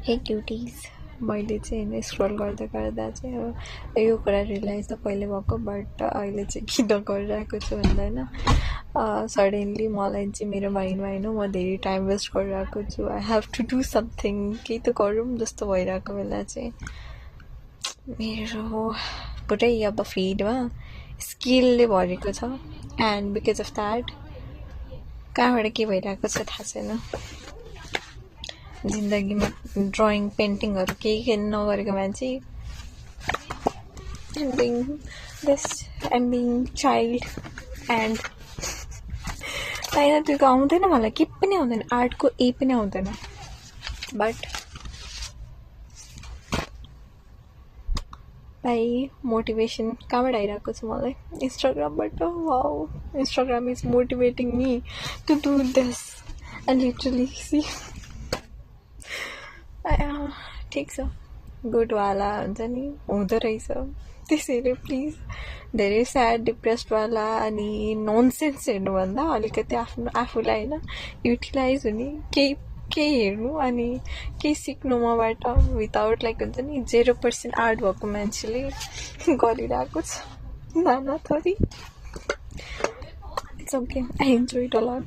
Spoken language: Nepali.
हे क्युटिज मैले चाहिँ होइन स्क्रोल गर्दा गर्दा चाहिँ अब यो कुरा रियलाइज त पहिले भएको बट अहिले चाहिँ किन गरिरहेको छु भन्दा होइन सडनली मलाई चाहिँ मेरो माइन्डमा होइन म धेरै टाइम वेस्ट गरिरहेको छु I have to do something केही त गरौँ जस्तो भइरहेको बेला चाहिँ मेरो पुरै अब फिडमा स्किलले भरेको छ एन्ड बिकज अफ द्याट कहाँबाट के भइरहेको छ थाहा छैन जिन्दगीमा ड्रइङ पेन्टिङहरू केही नगरेको मान्छे एम बिङ चाइल्ड एन्ड होइन त्यो आउँदैन मलाई के पनि आउँदैन आर्टको पनि आउँदैन बट भाइ मोटिभेसन कहाँबाट आइरहेको छ मलाई इन्स्टाग्रामबाट wow Instagram is motivating me to do this and literally see ठिक छ गुडवाला हुन्छ नि हुँदो रहेछ त्यसैले प्लिज धेरै स्याड डिप्रेस्डवाला अनि ननसेन्स हेर्नुभन्दा अलिकति आफूलाई होइन युटिलाइज हुने केही हेर्नु अनि केही सिक्नु मबाट विदाउट लाइक हुन्छ नि 0% आर्ट भएको मान्छेले गरिरहेको छ नाना थरी it's okay I enjoy it a lot